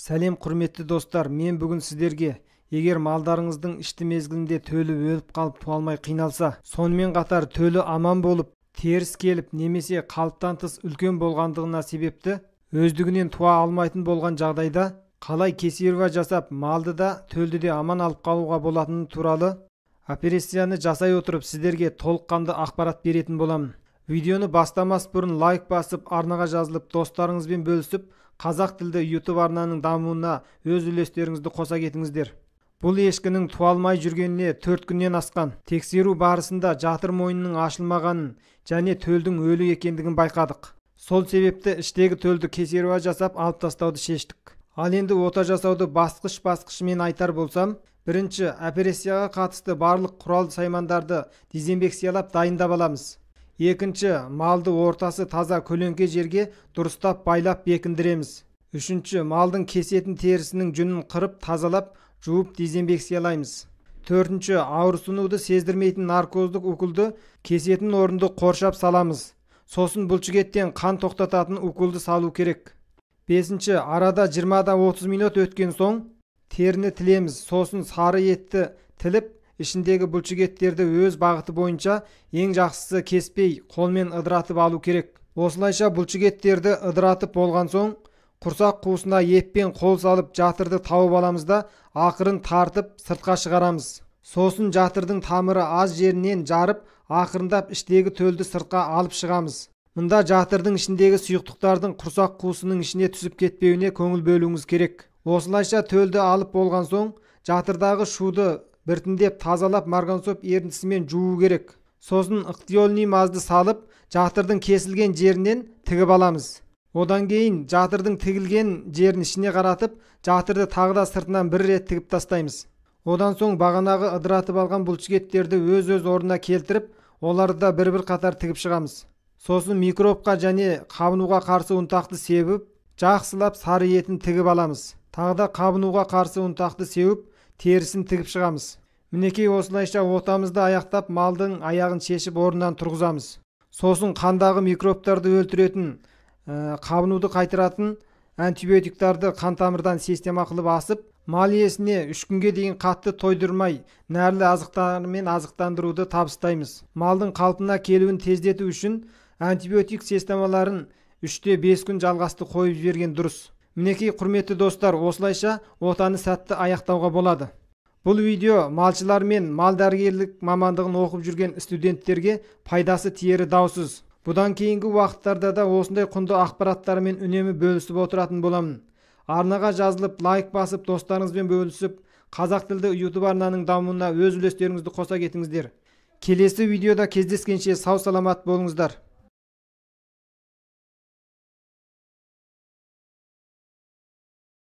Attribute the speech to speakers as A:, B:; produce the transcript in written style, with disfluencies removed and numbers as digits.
A: Сәлем, құрметті достар, мен бүгін сіздерге егер малдарыңыздың ішті мезгілінде төлі өліп қалып туа алмай қиналса, сонымен қатар төлі аман болып, теріс келіп немесе қалыптан тыс үлкен болғандығына себепті өздігінен туа алмайтын болған жағдайда қалай кесарево жасап малды да төлді де аман алып қалуға болатыны туралы операцияны жасай отырып сіздерге толыққанды ақпарат беретін боламын. Видеоны бастамас бұрын лайк басып, арнаға жазылып, достарыңызбен бөлісіп, қазақ тілді YouTube арнаның дамуына өз үлестеріңізді қоса кетіңіздер. Бұл ешкінің туа алмай жүргеніне 4 күннен асқан. Тексеру барысында жатыр мойнының ашылмағанын және төлдің өлі екендігін байқадық. Сол себепті іштегі төлді кесарево жасап алып тастауды шештік. Ал енді ота жасауды басқыш-басқышымен айтар болсам, бірінші операцияға қатысты барлық құрал саймандарды дезинфекциялап дайындап аламыз. Екінші, малды ортасы таза көлеңке жерге дұрыстап байлап бекіндіреміз. Үшінші, малдың кесетін терісінің жүнін қырып тазалап, жуып дезинфекциялаймыз. Төртінші, ауырсынуды сездірмейтін наркоздық уколды кесетін орынды қоршап саламыз. Сосын бұлшықеттен қан тоқтататын уколды салу керек. Бесінші, арада 20-30 минут өткен соң теріні тілеміз. Сосын сары етті тіліп, ішіндегі бұлшықеттерді өз бағыты бойынша ең жақсысы кеспей қолмен ыдыратып алу керек. Осылайша бұлшықеттерді ыдыратып болған соң құрсақ қуысына еппен қол салып жатырды тауып аламыз да ақырын тартып сыртқа шығарамыз. Сосын жатырдың тамыры аз жерінен жарып, ақырындап іштегі төлді сыртқа алып шығамыз. Мұнда жатырдың ішіндегі сұйықтықтардың құрсақ қуысының ішіне түсіп кетпеуіне көңіл бөлуіңіз керек. Осылайша төлді алып болған соң жатырдағы шуды біртіндеп тазалап марганцов ерітіндісімен жуу керек. Сосын ықтиолный мазды салып, жатырдың кесілген жерінен тігіп аламыз. Одан кейін жатырдың тігілген жерін ішіне қаратып, жатырды тағы да сыртынан бір рет тігіп тастаймыз. Одан соң бағанағы ыдыратып алған бұлшықеттерді өз-өз орнына келтіріп, оларды да бір-бір қатар тігіп шығамыз. Сосын микробқа және қабынуға қарсы ұнтақты себіп, жақсылап сары етін тігіп аламыз. Тағы да қабынуға қарсы ұнтақты сеуіп, терісін тігіп шығамыз. Мінекей осылайша отамызды аяқтап, малдың аяғын шешіп орнынан тұрғызамыз. Сосын қандағы микробтарды өлтіретін, қабынуды қайтаратын антибиотиктарды қан тамырдан система қылып асып, мал иесіне 3 күнге дейін қатты тойдырмай, нәрлі азықтармен азықтандыруды табыстаймыз. Малдың қалпына келуін тездету үшін антибиотик системаларын 3-5 күн жалғасты қойып жіберген дұрыс. Мінекей, құрметті достар, осылайша отаны сәтті аяқтауға болады. Бұл видео малшылар мен мал дәрігерлік мамандығын оқып жүрген студенттерге пайдасы тиері даусыз. Бұдан кейінгі уақыттарда да осындай құнды ақпараттармен үнемі бөлісіп отыратын боламын. Арнаға жазылып, лайк басып, достарыңызбен бөлісіп, қазақ тілді YouTube арнаның дамуына өз үлестеріңізді қоса кетіңіздер. Келесі видеода кездескенше сау саламат болыңыздар.